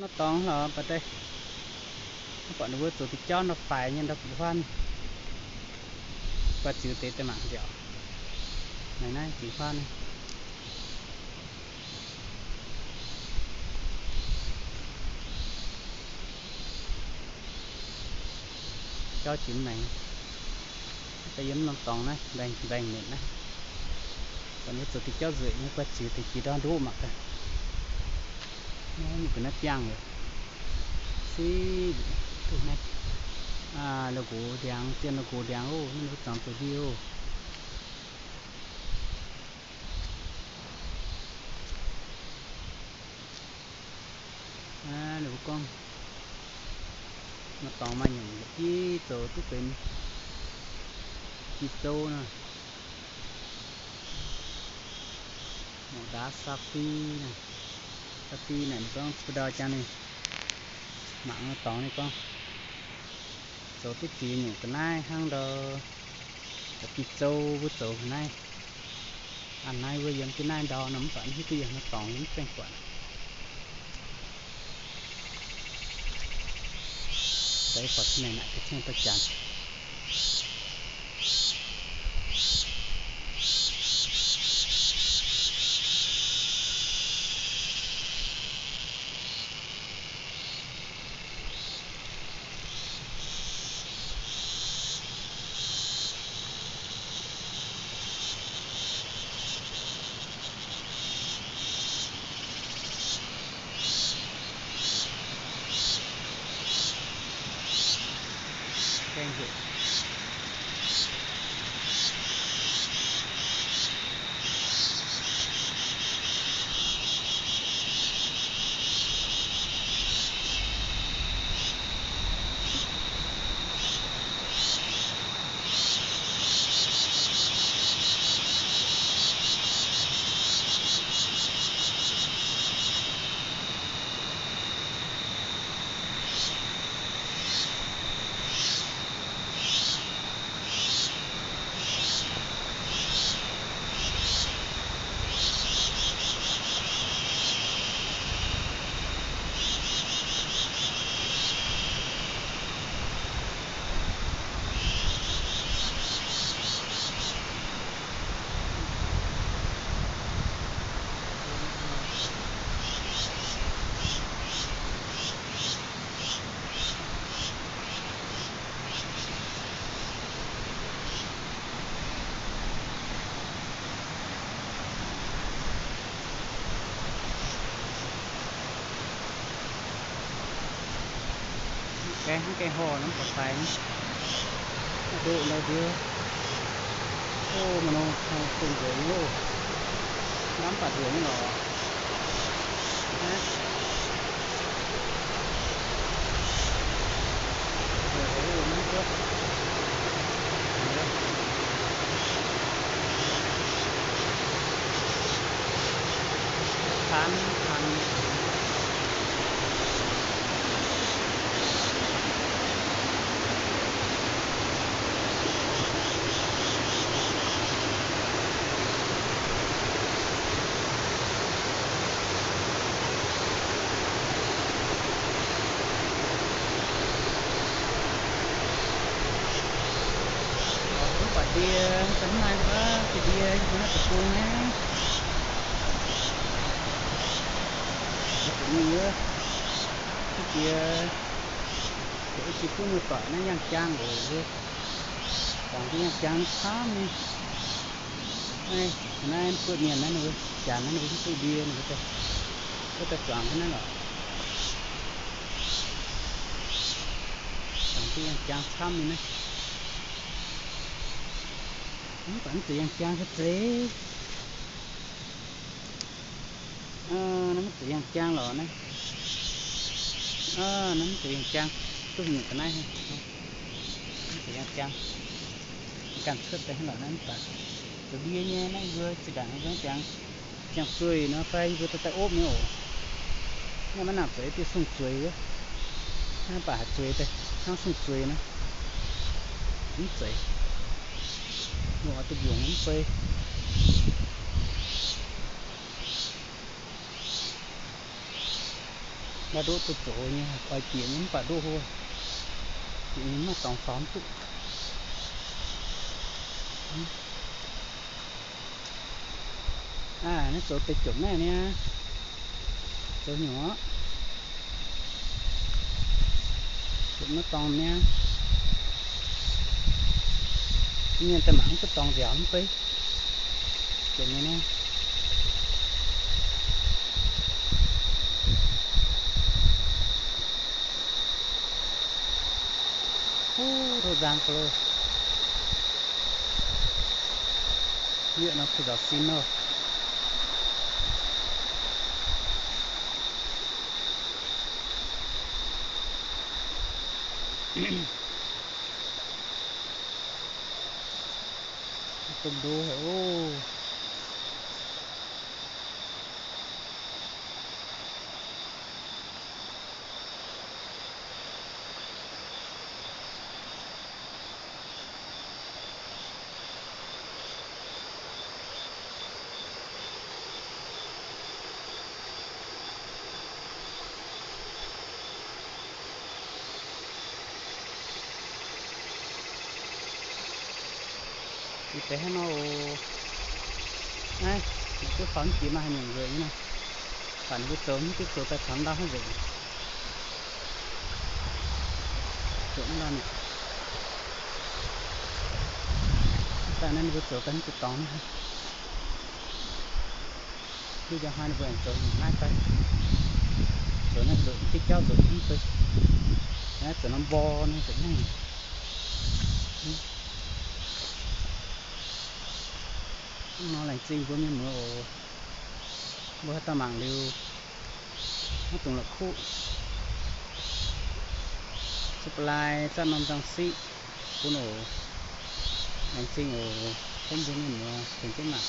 Norm dorngx lorqc, mv baac deix, mv baac ninh mbuo zoux diuh jauv nor faix nyei ndau, bieqc huav. Guai ziux deix daaih mangc nziaauc. Naaiv naaiv bieqc huav naaiv. Jauv jiex mv maengx. Daaih yiem norm dorngx naaiv, mbaengx-mbaengx mietc naaiv. Dongh mbuo zoux diuh jauv nzueic nyei, guai ziux deix jiex ndau nduqv mangc gaax. Naaiv mingh gu'naaiv biangh yaac siv duqv naaiv. Loz-nqox ndiangx, zien loz-nqox ndiangx oc, ninh mbuo zuangx zoux ndie oc. Ninh mbuo gorngv maaih dorngx maaih nyungc yaac bieiv zoux duqv benx jiex zou nor. Mangc gaax, saav fih naaic, saav fih naaic ninh gorngv ba'ndau jangx ninh mangc dorngx ninh gorngv zoux duqv ziex nyungc ga'naaiv hnangv ndau, jiex zou mbuo zoux ga'naaiv. A'hneiv mbuo yiem jienv naaiv ndau nor mv baac mv hiuv duqv yiem haaix dorngx, yie mv gaengh buatc. Deix buatc naaic naaic ga'ceng daaih janx. Gaengh hnangv gaengh horh nor mv baac faix nyei. Ndoqv ndau ndiev. O, maaih norm dongh nzueic nyei oc. Lamh mv baac nzueic nyei lorqc. Mv baac ndie, mv baac mv maaih mbuo qiex ndie, yie mbuo naaiv deic-bung naaiv. Mbuo deic-bung wuov, mv jiex, jiex gunv muoz-doic naaiv yangh jaang oc. Zuangx ndie yangh jaang camv nyei. Naaiv, naaiv buoqv mienh naaiv ninh mbuo janx naaiv ninh mbuo mv duqv ndie ninh mbuo daaih, mbuo daaih zuangx jienv naaiv lorqc. Zuangx ndie yangh jaang camv nyei naaiv. Mv baac mv zeiz yangh jaang se zeiz. Naaiv mv zeiz yangh jaang lorqc naaiv. Naaiv mv zeiz yangh jaang, duqv nyungc ga'naaiv. Mv zeiz yangh jaang. Ganh cuotv daaih hnangv lorqc naaiv mv baac zoux ndie nyei naaiv mbuo zinh ndaangc mbuo mv dangx ziangh zueih nor fai yie mbuo daaih daaih opv nyei oc. Naaiv maiv nangc zoux diuh sung-zueiz wuov. Naaiv mv baac haaix zueiz daaih hnangv sung-zueiz naaiv. Mv zeiz. Mbuo oix duqv mbiungc mv bei. Ndoqv duqv zoux nyei, oix bieqc nyei mv baac ndoqv hlo, bieqc nyei mv maaih dorngx faaux mv duqv. Aa, naaiv zoux deix jomc naaiv niaa, zoux nyungc orqv, jomc naaiv dorngx niaa. Mienh daaih mangc mv duqv dorngx nziaauc mv beiv. Jomc nyei naaiv. Huv, ndoqv nzang ga'lo. Yie nor kuh nzaaux sin loh. Domh ndo haic oc. Jiex deix hnangv nor oc. Naaiv, ninh duqv faaux jiex maaih haaix nyungc nzueic nyei nor. Baac ninh mbuo zoux mv duqv zoux daaih taux ndau hnangv nzengc. Zoux mv ndau mi'aqv. Daaih naaiv ninh mbuo zoux daaih mv duqv dorngx. Duqv njang hnoi ninh mbuo aengx zoux naaiv daaih. Zoux naaiv nzueic, diqv jauv nzueic mv bei. Naaiv zoux norm mborqv naaiv nzueic naaiv. Mv nor laengz zingh mbuo mienh muoz oc. Mbuo haaix dauh mangc liuz maiv dungx la'kuqv, subscribe, zatv norm zang siqv bun oc. Laengz zingh oc, tov mbuo mienh muoz tengx jienv mangc.